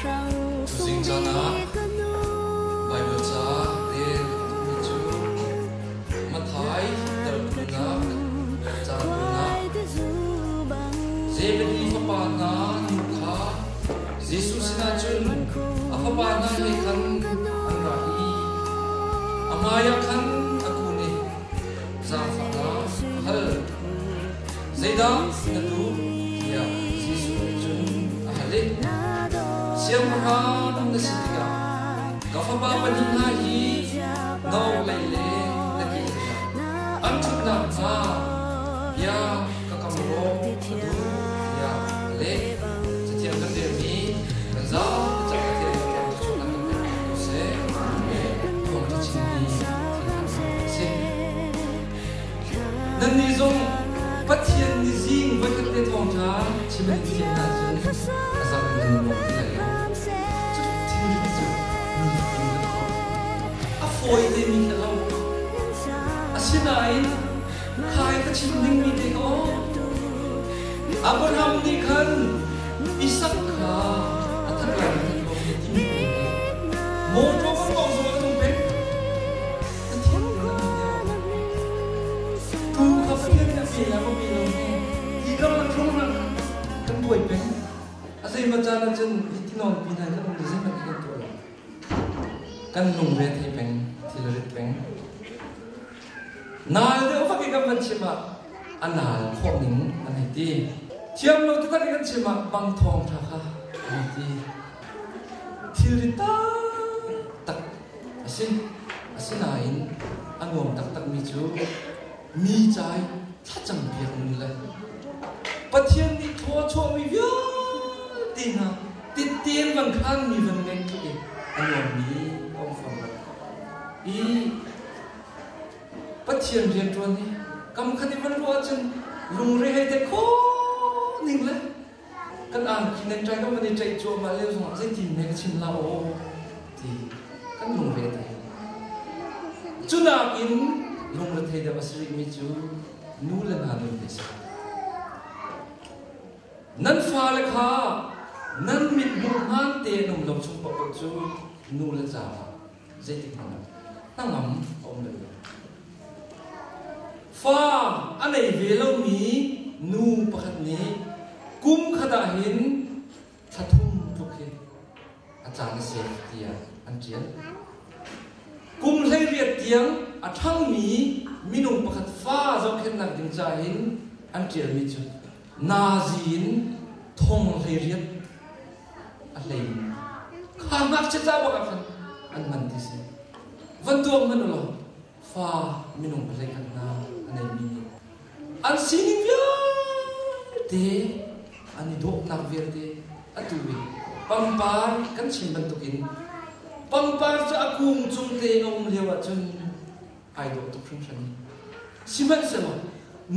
Tuzing caan ah Baibal ca rel a duhmi cu Matthai dal 20 caang 20 Zebedi fapa hna nu kha Jesuh sinah cun a fapa hna he khan an ra i a hmaiah khan a kun i zaangfahnak a hal. Zeidah na duh? tiah Jesuh nih cun a hal i Siangpahrang na si tikah ka fapa pahnih hna hi na orhlei le na kehlei ah an ṭhut nakhnga bia ka kam law ka duh tiah a leh. Cathiang kan relmi kan zapi cang Pathian nih kan thluachuahnak kan pek ko seh. Thawngṭha chimmi thil a si. Nannih zong Pathian nih zing voikhat te thawngṭha chim an in thiam hna cun a zang in nan nuam ti lai lo. Cu thilri cu nifatin kan thawk. A fawi temi khi a lo. Asinain khai ka chim dingmi te kha aw. Abraham nih khan Isak kha a that lai that lo timi kong hi mawṭaw kan kong zong a tung peng. Tu kha Pathian nih a pe le a pe lo ti karlak hrong kan buai peng. A zeimaw caan ahcun hi tinawn pi hna kan um le zeihmanh kan tuah lo. Kan lungre thei peng, thil a rit peng. Naal deuh fak i kan van chim ah a naal khawh ning an hei ti. Thiam lo taktak i kan chim ah bang thawng ṭha kha an hei ti. Thilri taktak a si. Asinain a nuam taktakmi cu mi ca i thlacam piak nun le Pathian nih thaw a chuahmi vialte hna titten van khanmi van ngeih tluk i a nuammi a um fawn lo. I Pathian rianṭuan hi kam khat i van ruah ahcun lungre hei te khawh ning le kan angki nan ṭai kan van i ṭaih cuahmah lio zongah zeitin ne ka chim la aw ti kan lungre thei. Cu nakin lungrethei deuh a si rihmi cu nu le hna nun hi a si. Nan fale kha nan mithmuh hmaan te an um lo chung paohpaoh cu nu le caah zeitik hmanh ah hnangam a um bal lo. Fa a nei ve lomi nu pakhat nih kum khat ah hin thla thum tluk hi a caan a sek tiah an ṭial. Kum 18 tiang a ṭhangmi minung pakhat fa zohkhenhnak ding ca hin an ṭialmi cu nazi in thong 18 a hlei kha ngakchia ca bak ah khan an hman ti si. Van tuak hmanh u law fa minung pahlei khat hna a neimi nih an sining vialte an i dawhnak vialte atu i pangpar kan chim bantukin pangpar cu a kung cung te a um lio ahcun ai dawh tuk hringhran. Sihmanhsehlaw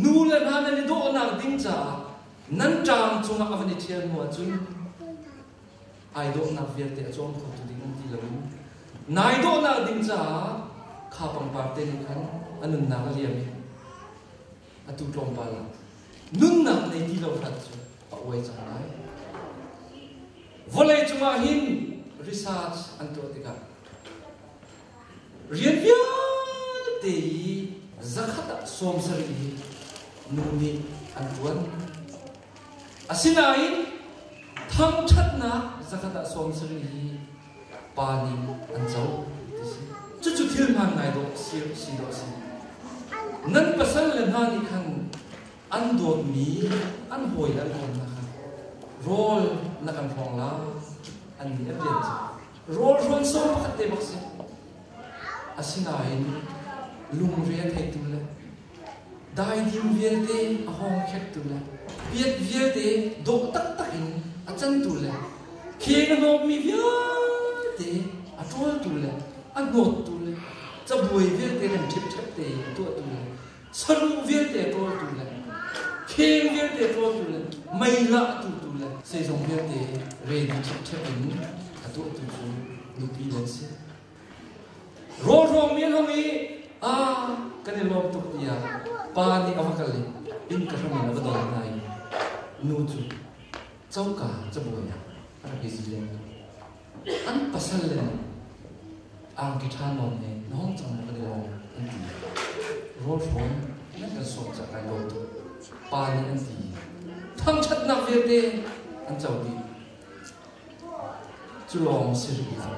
nu le hna nan i dawhnak ding caah nan ṭaang cungah a van i ṭhial hnu ahcun ai dawhnak vialte a cawm khotu ding um ti lo in nai dawhnak ding caah kha pangpar te nih khan a nunnak a liam i atu tlawmpal ah nunnak nei ti lo hrat cu a uai cang lai. Vawlei cungah hin research an tuah tikah rian vialte hi 100 ah 70 hi nu nih an ṭuan. Asinain thangṭhatnak 100 ah 70 hi pa nih an co ti si. Cucu thil hmaan ngai dawh si si dawh a si. Nan pasal le hna nih khan an dawtmi an hawi le an kawm hna kha rawl na kan hrawng la an nih an rian cu rawl hrawn sawm pakhat te bak si. Asinain lungre a theitu le daidim vialte a hawng khektu le piat vialte dawh taktak in a cantu le kheng a hnawmmi vialte a ṭawltu le a hnawttu le cabuai vialte rem ṭhipṭhep te a tuahtu le saruh vialte a ṭawltu le kheng vialte a ṭawltu le mei lahtu tu le zeizong vialte ready ṭhipṭhep in a tuahtu cu nupi nan si. Rawlhrawng mi an hong i a kan i lawm tuk tiah pa nih a va kal i inn ka hram in a va don hna i nu cu coka cabuai ah a rak i zi len. An pasal le nih angki ṭha nawn he na hong cang maw kan i lawm an ti. Rawl hrawn nan kan sawm cah kai lawm tuk. Pa nih an ti. Thangṭhatnak vialte an co dih. Cu lawng si rih lo.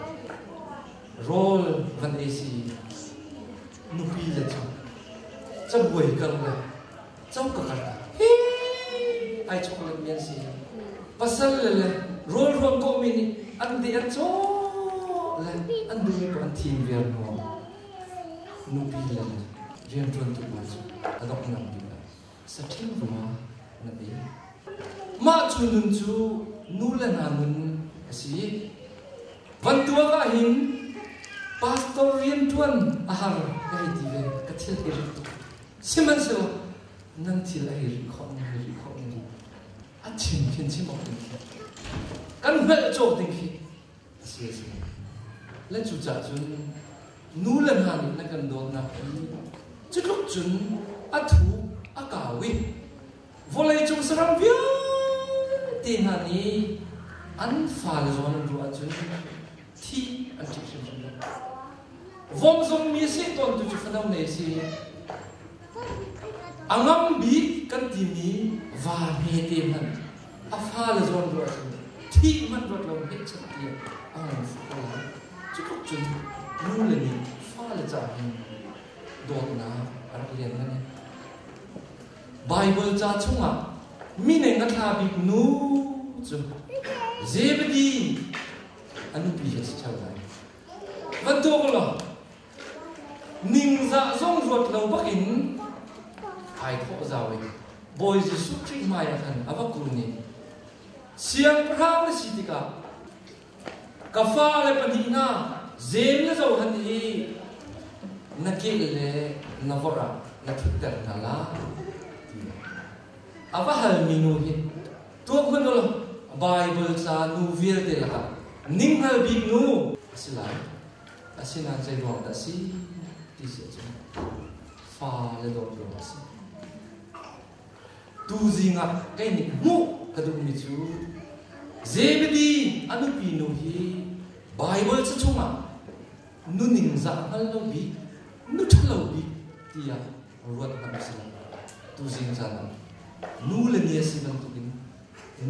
Rawl van ei si nupi le cu cabuai kar le coka kar hi ai chok let mi an si. Pasal le le rawl ruam kawhmi nih an de an caw le an duhmi paoh an thim viar hnu nupi le rianṭuantu pawl cu a donghnak bik ah saṭhing rua na pe. Mah cu nun cu nu le hna nun a si. Van tuak ah hin pastor rianṭuan a har ka hei ti ve, ka thil hi rit tuk. Sihmanhsehlaw nan thil a hei rih khawh ning hei rih khawh ning a chim khin chim awk ding khi kan hngalh cawk ding khi a si a si. Le cucaah cun nu le hna nih na kan dawtnak hi cu tluk cun a thu a kau i vawleicung saram vialte hna nih an fale zawn an ruah ahcun thi an ṭih hrimhrim lo. Vom zong mi seh tawntu cu fano nei si. A ngam bik kan timi va hmete hmanh a fale zawn ruah ahcun thih hmanh ruat lo hmehchat tiah a hung fuh ko lai. Cu tluk cun nule nih fale caah hin dawtnak a rak lian ngan i Baibal ca chungah mineng a thla bik nu cu Zebedi a nupi hi a si ṭheo lai. Van tuak u law ningzah zong ruat lo bakin ai thawh zau i Bawi Jesuh Khrih hmai ah khan a va kun i siangpahrang na si tikah ka fale pahnih hna Jeim le Johan hi na kel le na vorh ah na ṭhutter hna lai tiah a va halmi nu hi tuak hmanh u law Baibal ca nu vialte lakah ninghngal bik nu a si lai. Asinain zei ruang dah a si ti si ahcun fale dawt ruang a si. Tuzing ah kei nih hmuh ka duhmi cu Zebedi a nupi nu hi Baibal ca chungah nu ningzah hngal lo bik, nu ṭhalo bik tiah ruat hmanh a si lo. Tuzing caan ah nu le ni a si bantukin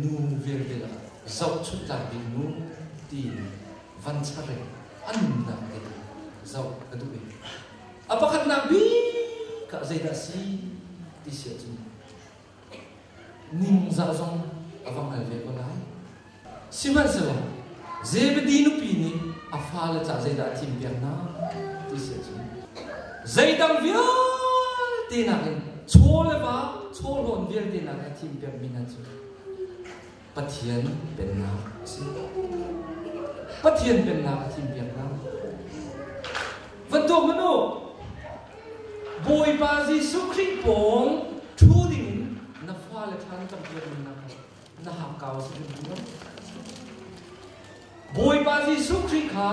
nu vialte lakah zohchunh tlak bik nu tiin van char in a nunnak te zoh ka duh i a pakhatnak bik ah zeidah a si ti si ahcun ningzah zong a va hngal ve ko lai. Sihmanhsehlaw Zebedi nupi nih a fale caah zeidah a thimpiak hna ti si ahcun zeidang vialte nakin chaw le va chawhlawn vialte nakin a thimpiakmi hna cu Pathian pennak a si. Pathian pennak a thimpiak hna. Van tuak hmanh u! Bawipa Jesuh Khrih pawng ṭhu dingin na fale thla na campiakmi hna kha na hakkau a si hrimhrim lo. Bawipa Jesuh Khrih kha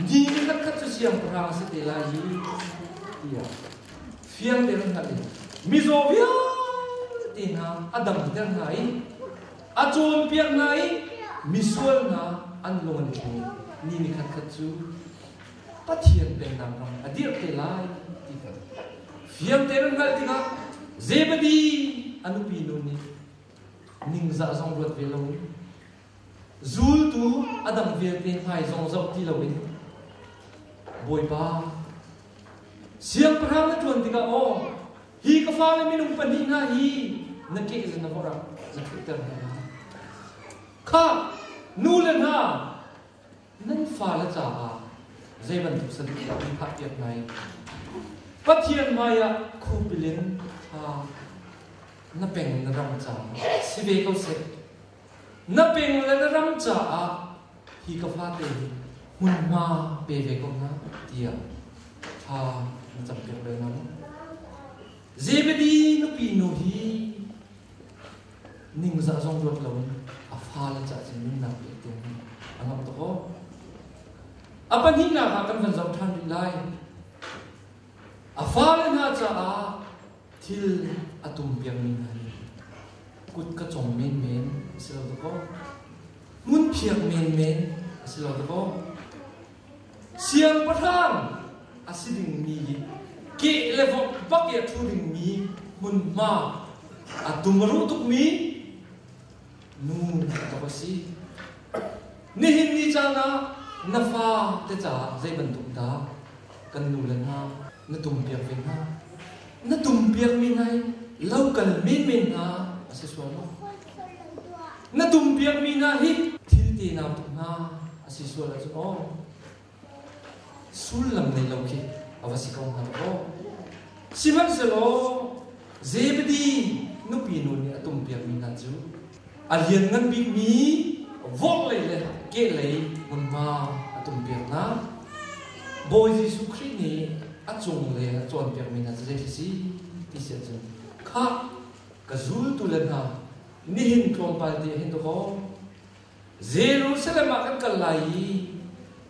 ni nikhat khat cu siangpahrang a si te lai i tiah fiang tein an hngalh i mizaw vialte hna a damter hna i a cawnpiak hna i misual hna an lung an i thleng i ni nikhat khat cu Pathian pennak ram a dirh te lai ti kha fiang tein an hngalh tikah Zebedi a nupi nu nih ningzah zong ruat ve loin zultu a dang vialte hmai zong zoh ti loin Bawipa siangpahrang na ṭuan tikah aw hi ka fale minung pahnih hna hi na ke le na vorh ah na ṭhutter hna lai kha nu le hna nan fale caah zei bantuk saduh dah nan phahpiak hna i Pathian hmaiah khupil in thla na peng na ram caah si ve ko seh. Na peng le na ram caah hi ka fate hi hmunhma pe ve ko hna tiah thla na campiak bal hna maw? Zebedi nupi nu hi ningzah zong ruat loin a fale caah cun nunnak pek tiang hi a ngamh tuk aw. A pahnihnak ah kan van zoh ṭhan rih lai. A fale hna caah thil a tumpiakmi hna hi kut ka cong menmen a si lo dakaw. Hmunphiak menmen. A si lo dakaw. Siangpahrang a si dingmi hi keh le vok bak i a ṭhu dingmi hmunhma a tum a ruh tukmi nu taktak a si. Nihin ni caan ah na fa te caah zei bantuk dah kan nu le hna na tumpiak ve hna? Na tumpiakmi hna hi lo kal menmen hna a si sual maw? Na tumpiakmi hna hi thil te nau tuk hna a si sual ahcun aw sullam nei lo khi a va si ko hnga aw. Sihmanhsehlaw Zebedi nupi nu nih a tumpiakmi hna cu a lianngan bikmi vorhlei le kehlei hmunhma a tumpiak hna. Bawi Jesuh Khrih nih a cung le a cawnpiakmi hna cu zei khi si ti si ahcun khah ka zultu le hna nihin tlawmpal te hin dakaw Jerusalem ah kan kal lai i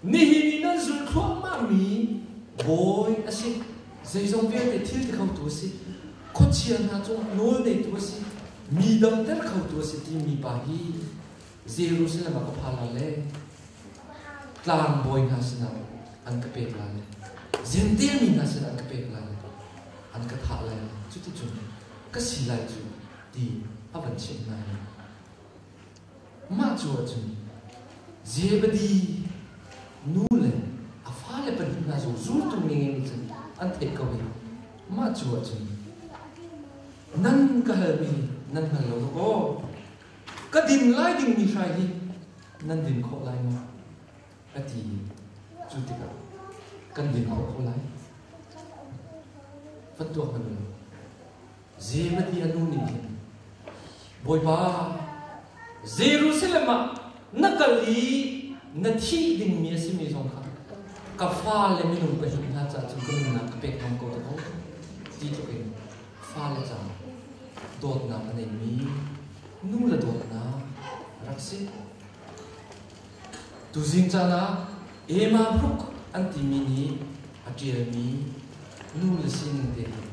nihin i nan zul thluahmahmi bawi a si zeizong vialte thil ti khotu a si khuachia hna cungah nawl neitu a si mi damter khotu a si timi pa hi Jerusalem ah ka pha lai le tlangbawi hna sinah an ka pek lai le Jentail mi hna sinah an ka pek lai le an ka thah lai cuticun ka si lai cu ti a van chimh hna i mah cu ahcun Zebedi nu le a fale pahnih hna zong zultu ngenge nih cun an theih ko i mah cu ahcun nan ka halmi nan hngal lo dawkaw ka din lai dingmi hrai hi nan din khawh lai maw a ti cu tikah kan din khawh ko lai van tuak hmanh u Zebedi a nu nih hin Bawipa Jerusalem ah na kal i na thih dingmi a simi zong kha ka fale minung pahnih hna caah cun ka nunnak ka pek ngam ko dakaw ti tluk in fale caah dawtnak a neimi nu le dawtnak rak si. Tuzing caan ah Emma Brook an timi nih a ṭialmi nu le sining te hi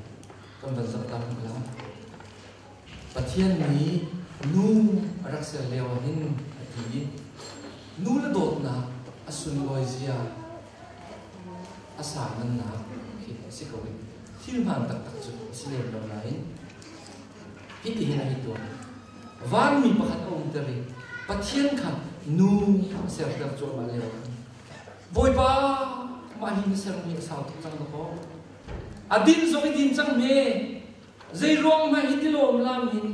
kan van zoh ta hmanh lai. Pathian nih nu a rak ser lio ah hin a ti i nu le dawtnak a sunlawi zia a sangannak khi a si ko i thil hmaan taktak cu a si lem lo nain hitihin a hei tuah. Vanmi pakhat a umter i Pathian kha nu a serter cuahmah lio Bawipa mah hi na sermi a sau tuk cang dakaw a din zong i din cang hme zei ruang hmanh hi tilawm lam in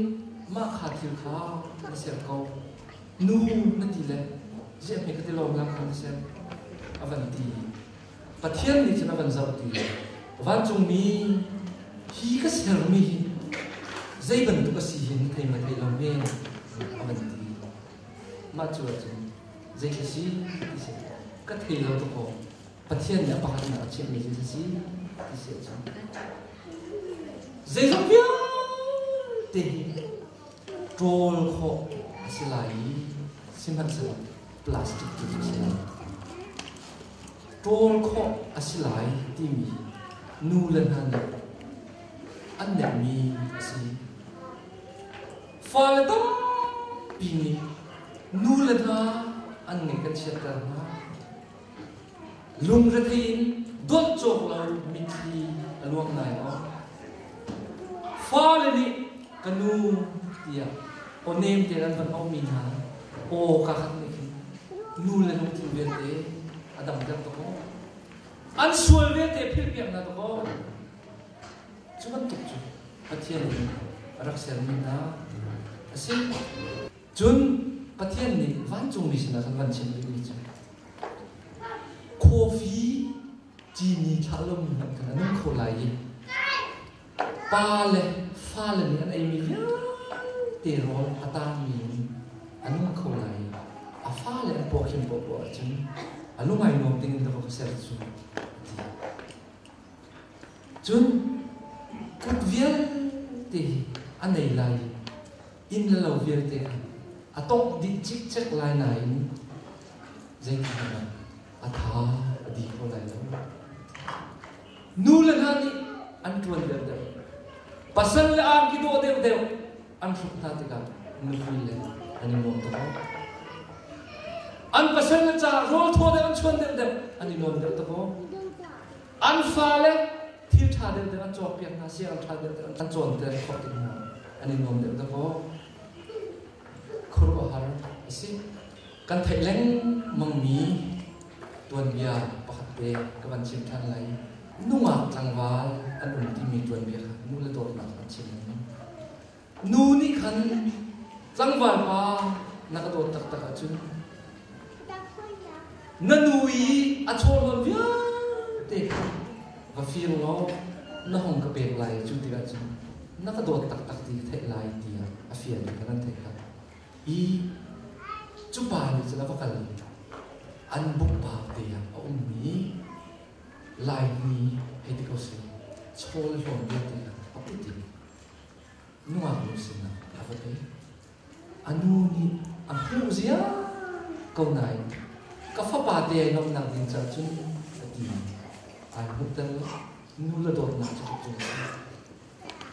mah kha thil kha na ser ko nu na ti le ziah hme ka tilawm lam kha na ser a van ti Pathian nih cun a van zoh ti vancungmi hi ka sermi hi zei bantuk a si hi na thei ma thei lo hme a van ti mah cu ahcun zei thla si ti si ka thei lo dakaw Pathian nih a pakhatnak a chiahmi zei thla si ti si ahcun zeizong vialte hi ṭawl khawh a si lai i sihmanhsehlaw plastic tu cu a si lai. Ṭawl khawh a si lai timi nu le hna nih an neihmi a si. Fale tampi nih nu le hna an ngeih kan chiatter hna. Lungrethei in dawt cawk lo mitthli a luang lai maw? Fale nih ka nu tiah aw nem tein an van auhmi hna aw ka khat nih khin nu le lungthin vialte a damter dakaw. An sual vialte philhpiak hna dakaw. Cu bantuk cu Pathian nih a rak sermi hna a si. Cun Pathian nih vancungmi sinah khan van chim rihmi cu coffee cini thlah lomi hmanh khan a nung kho lai i pa le fale nih an eimi vialte rawl a taangmi in a nung kho lai i a fale an pawkhim poahpoah ahcun a lungai nuam ding in ka va ser cu a ti. Cun kut vialte hi a nei lai i inn le lo vialte kha a tongh dih cikcek lai nain zeitik ah a tha a di kho lai lo. Nu le hna nih an ṭuan deuhdeuh. Pasal le angki dawh deuhdeuh an hruk hna tikah nupi le an i nuam tuk. An pasal le caah rawl thaw deuh an chuan deuhdeuh an i nuam deuh dakaw. An fale thil ṭha deuhdeuh an cawkpiak hna, sianginn ṭha deuhdeuh an cawnter khawh tik hna an i nuam deuh dakaw. Khuaruahhar a si. Kan theih lengmangmi tuanbia pakhat te ka van chim ṭhan lai. Nungak tlangval an um timi tuanbia kha nu le dawtnak an chim lengmang. Nu nih khan tlangval pa na ka dawt taktak ahcun na nu i a chawhlawn vialte kha va fir law na hong ka pek lai cu tikah cun na ka dawt taktak ti ka theih lai tiah a fial kha nan theih kha. I cu pa nih cun a va kal i an bukpa te ah a ummi Laimi hei ti ko sih chawl le hlawn vialte kha a put i nungak nu sinah a va pek. A nu nih a hmuh ziar ko nain ka fapa te ai nuamhnak ding caah cun a ti. Ai hmuhter lo. Nu le dawtnak cu tuk a si.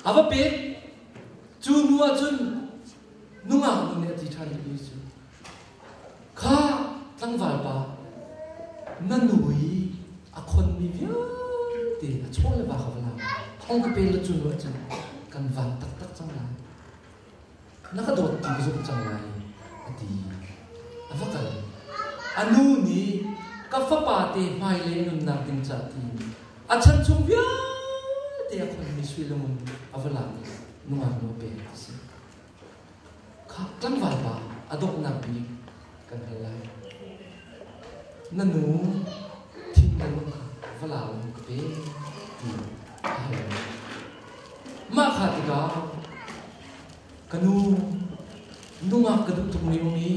A va pek. Cu hnu ah cun nungak nu nih a ti ṭhan i cu kha tlangval pa na nu i a khonmi vialte a chaw le va kha va la thong ka pe la cu nu ah cun kan van taktak cang lai na ka dawt ti ka zumh cang lai a ti. A va kal. A nu nih ka fapa te hmailei nunnak ding ca ti a chan chung vialte a khonmi sui le ngun a va lak i nungak nu a pek a si. Kha tlangval pa a donghnak bik kan hal lai. Na nu thin le lung kha va la law ka pe ti a hal. Mah kha tikah ka nu nungak ka duh tukmi um i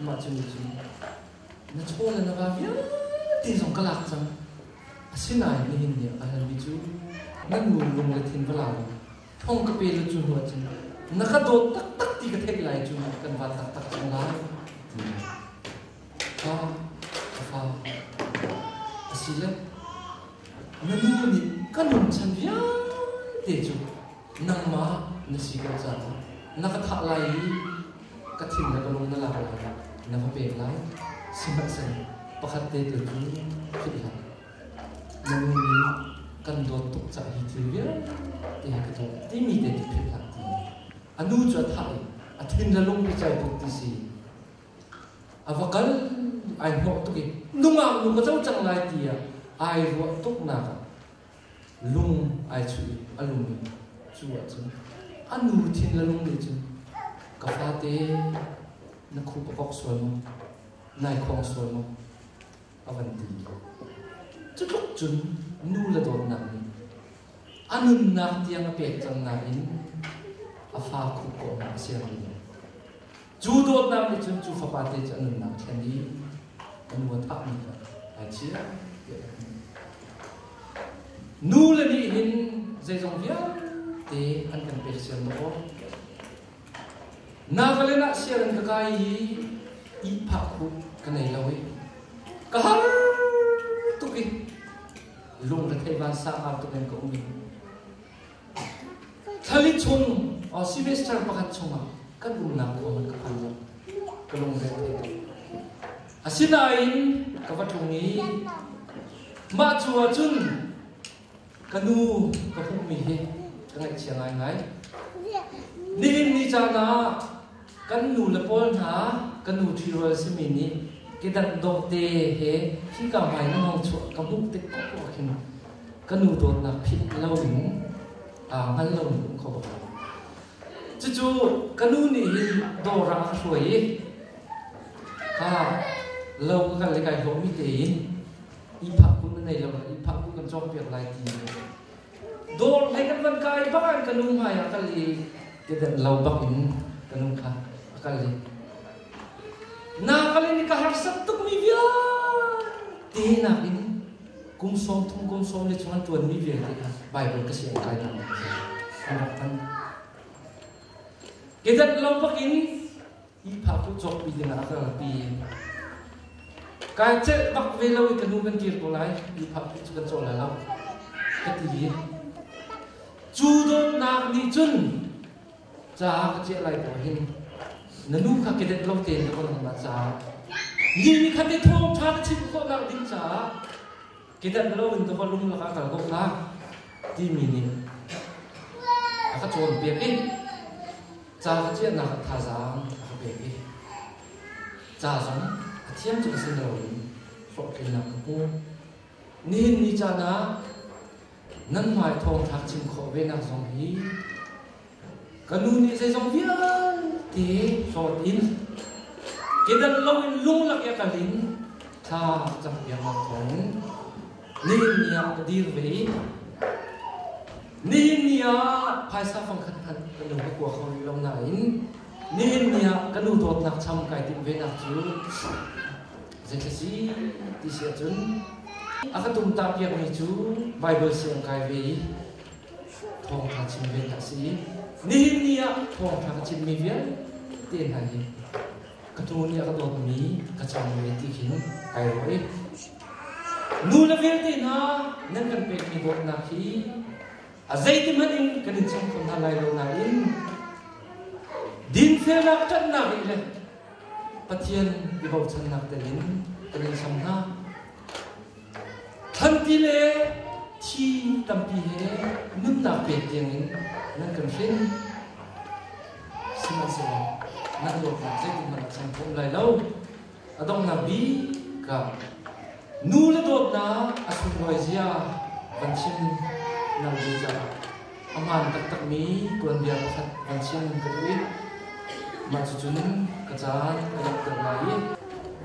mah cu nih cun na chaw le na va vialte zong ka lak cang. Asinain nihin ni ah ka halmi cu na nu lung le thin va la law thong ka pe lu cu hnu ahcun na ka dawt taktak ti ka theih lai cu kan van taktak cang lai ti kha ka fa a si le na nu nih ka nun chan vialte cu nangmah na si ko caah na ka thah lai i ka thin le ka lung na lak lai na va pek lai sihmanhsehlaw pakhat te tu cu philh hlah Na nu nih kan dawt tuk caah hi thil vialte hi ka tuah timi te cu philh hlah ti. A nu cu a thah i a thin le lung pi tuk ti si. A va kal ai hnawh tuk i nungak nu ka co cang lai tiah ai ruah tuk nak ah lung ai chuih i a lung i cu ahcun a nu thin le lung nih cun ka fate na khup a kok sual maw nai khong sual maw a van ti. Cutluk cun nu le dawtnak nih a nunnak tiang a pek cang nain a fa khup kawhnak a siang rih lo. Cu dawtnak nih cun cu fapa te cu a nunnak thlen i a nu a thahmi kha ai chia tiah a ti. Nu le nih hin zeizong vialte an kan pek sian maw? Nagaland ah sianginn ka kai i ihphah khuh ka nei lo i ka har tuk i lungrethei vansang au tuk in ka um i thlali chung semester pakhat chungah kan umnak khua man ka phan lo ka lungre thei tuk. Asinain ka va tlung i mah cu ahcun Ka nu ka hmuhmi hi ka ngaihchia ngaingai. Nihin ni caan ah kan nu le pawl hna ka nu ṭhirual simi nih kedanh dawhte he hika hmai nan hong chuah ka hmuh tik paohpaoh khin ka nu dawtnak philh loin aa hngal lo in um kho bak lo. Cucu ka nu nih hin dawr ah a ka hruai i kha lo ka kal le kai hlawhmi tein ihphah kun na nei lo ihphah kun kan cawkpiak lai ti dawr hlei kan van kai bak ah ka nu hmai ah kal i kedenh lo bak in ka nu kha a kal i na kal in ka harsat tuk mi vialte nakin kum 30 kum sawm le chung an ṭuan mi vialte kha Bible ka siang kai nak an rak kan kedenh lo bak in ihphah cu cawkpi dingah a kalpi. Kai celh bak ve lo i ka nu kan kir ko lai, ihphah cu kan caw lai lo ka ti i cu dawtnak nih cun ca ka ciah lai ko hin na nu kha kedet lo tein ka von ma ca. Ni ni khat i thawngṭha na chim khawhnak ding caah kedan lo in ka lung lakah kal ko hlah timi nih a ka cawnpiak i ca ka ciahnak ah thazaang a ka pek i ca zong a thiam cu ka si loin hlawhtlinnak ka hmu. Nihin ni caan ah nan hmai thawngṭha chim khawh ve nak zong hi Ka nu nih zeizong vialte hlawt in kedan loin lunglak i a kal in thla a campiaknak thawngin nihin ni ah ka dir ve i nihin ni ah phaisa fangkhat hmanh ka nu ka kua kho rih lo nain nihin ni ah ka nu dawtnak cham kai timh ve nak cu zeithla si ti si ahcun a ka tumtah piakmi cu Bible siang kai ve i thawngṭha chim ve hna si i nihin ni ah thawngṭha ka chimmi vialte hna hi ka tu nih a ka dawtmi ka chang ve ti khin kai ruah i nu le vialte hna nan kan pekmi dawtnak hi a zeitihmanh in kan in cham kho hna lai lo nain dinfelnak ṭanhnak i le Pathian i bochannak tel in kan in cham hna. Thlanti le thi tampi he nunnak pek tiangin nan kan hrin. Sihmanhsehlaw nan dawtnak zeitihmanh a cang khawh lai lo. A donghnak bik ah nu le dawtnak a sunglawi zia van chim nang ding caah a hmaan taktakmi tuanbia pakhat van chim ka duh i mah cucun ka caan ka donghter lai i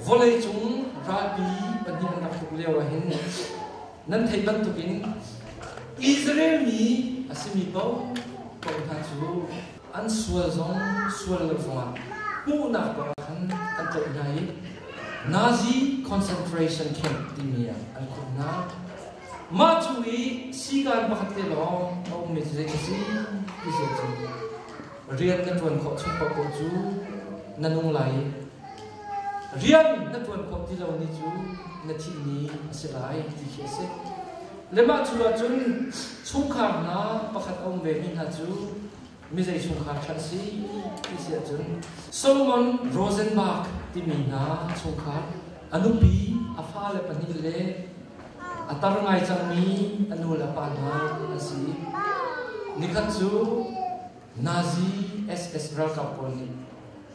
vawleicung ralpi pahnih an rak tuk lio ahhin nan theih bantukin Israel mi a simi paoh paoh hna cu an sual zong sual lo zongah hmuhnak paoh ah khan an tlaih hna i Nazi concentration camp timi ah an khumh hna. Mah cu i sikaan pakhat te lawng a ummi cu zei a si ti si ahcun rian na ṭuan khawh chung paohpaoh cu na nung lai i rian na ṭuan khawh ti lo ni cu na thih ni a si lai ti khi a si. Le mah cu ahcun chungkhar hna pakhat a um vemi hna cu mizei chungkhar ṭha si ti si ahcun Solomon Rosenberg timi hna chungkhar a nupi a fale pahnih le a tar ngai cangmi a nu le a pa hna an si. Nikhat cu Nazi SS ralkap pawl nih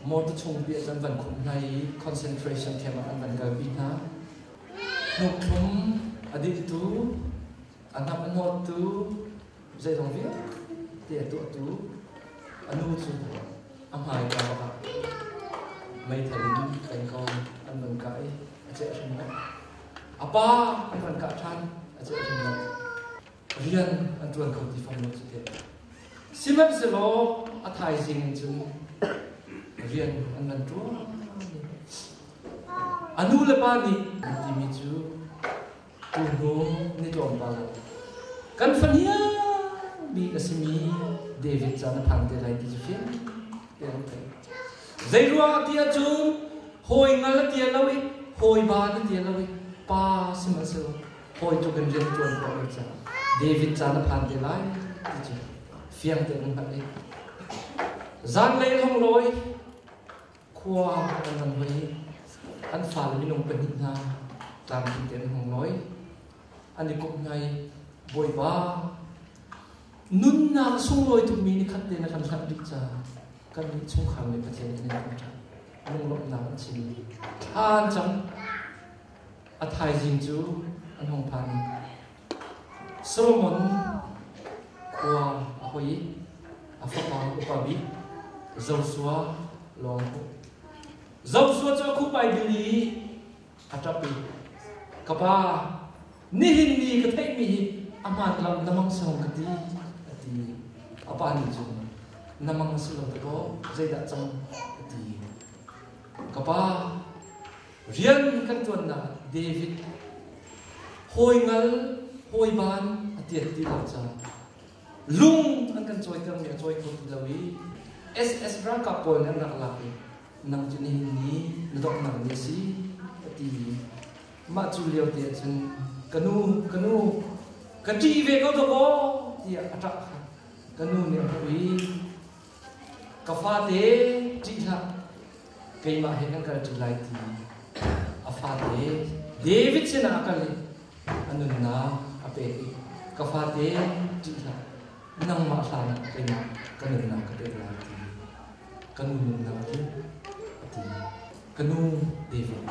motor chung pi ah an van khumh hna i concentration camp ah an van kalpi hna. Hnukthlum a diltu, a hnap a hnawttu, zeizong vialte a tuahtu a nu cu a hmaika bak ah meithal in peng ko an van kah i a celh hrim lo. A pa an van kah ṭhan a celh hrim lo. Rian an ṭuan kho ti fam lo cu teh. Sihmanhsehlaw a thaizing in cun rian an van ṭuan. A nu le pa nih an timi cu Tuhnu ni tlawmpal ah kan fahniang bik a simi David caan a phan te lai ti cu fiang te an theih. Zei ruangah ti ahcun hawi ngal a tia lo i hawi baan a tia lo i pa sihmanhsehlaw hawi tluk in rian ṭuan khawh lo caah David caan a phan te lai ti cu fiang tein an hngalh i zanlei hong lawi Khua an ram hoi i an fale minung pahnih hna tlamtling tein an hung lawi. An i komh hna i, Bawipa, nunnak sunglawi tukmi ni khat te na kan hlanh rih caah kannih chungkhar nih Pathian kan in thangṭhat. Lunglawmhnak an chim. Thla an cam. A thaizing cu an hung phan i Solomon khua a hoi i a fapa upa bik Joshua lawng a hmuh. Joshua cu a khup ai bil i a ṭap i, Ka pa, nihin ni ka theihmi hi a hmaan lo, na mang sawng ka ti, a ti. A pa nih cun, Na mang a si lo dakaw, zeidah cang, a ti. Ka pa, Rian kan ṭuannak David hawi ngal hawi ban a tiat ti lo caah lung an kan cawitermi a cawi kho ti lo i SS ralkap pawl nih an rak lak i nang cu nihin ni na donghnak ni a si a ti i mah cu lio te ahcun ka nu ka nu ka ṭih ve ko dawkaw tiah a ṭah kha ka nu nih a hmuh i ka fate ṭih hlah keimah he kan kal ṭi lai ti. fate David sinah a kal i a nunnak a pek i ka fate ṭih hlah nangmah hlanah keimah ka nunnak ka pek lai ti ka nu nunnak cu a ti. Ka nu David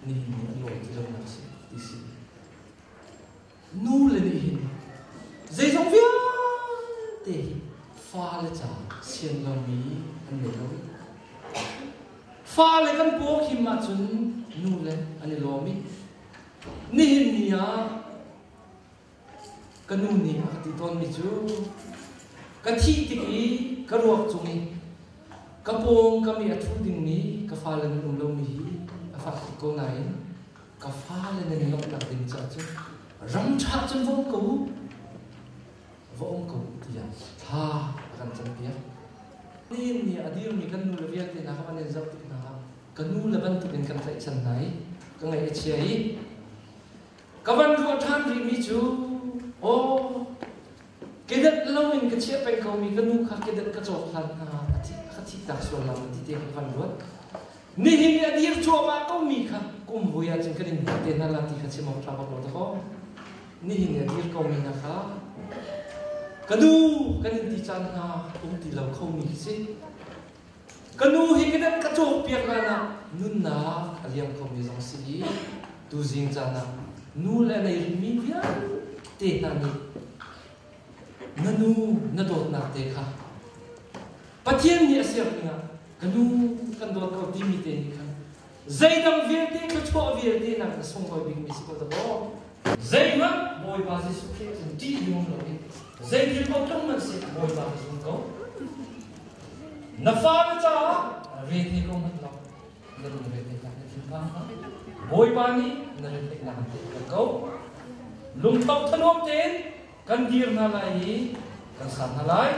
nihin ni a lawi ti lonak si ti si. Nu le nih hin zeizong vialte hi fale ca sian lomi an nei lo. Fale kan paw khim ahcun nu le an i lawm i nihin ni ah ka nu nih a ka ti tawnmi cu ka thih tik i ka ruak cung i ka pawngkam i a ṭhu dingmi ka fale nan um lomi hi a fak tuk ko nain ka fale nan i lawmhnak ding caah cun ram ṭha cun va um ko u va um ko u tiah thla a kan campiak. Nihin ni a dirmi kan nu le vialte hna kha van in zoh tik hna ah ka nu le bantukin kan tlaihchan hna i ka ngaih a chia i ka van ruah ṭhan rihmi cu aw kedat loin ka chiah peng komi ka nu kha kedat ka cawk hlan hna a ka thih tak sual la ti te ka van ruat. Nihin i a dir cuahmah komi kha kum vui ahcun kan in hmuh te hna la ti kha chim awk ṭha bak lo dakaw. Nihin i a dir komi hna kha ka nu kan in ti caan hna um ti lo khomi khi si. Ka nu hi ka dat ka cawkpiak hlan ah nunnak a liam khomi zong si i tuzing caan ah nu le nei rihmi vialte hna nih na nu na dawtnak te kha Pathian nih a ser ning ah ka nu kan dawt ko timi te nih khan zeidang vialte thluachuah vialte nak na sunglawi bikmi si ko dakaw. Zeihmanh Bawipa Jesuh Khrih cun ṭih ding um loin zeithil paoh tlung hmanh seh Bawipa ka zum ko. Na fale caah rethei ko hmanh law na lung rethei hlah na thinphang hlah. Bawipa nih na retheihnak an theihter ko. Lungtho thanuam tein kan dir hna lai i kan sa hna lai.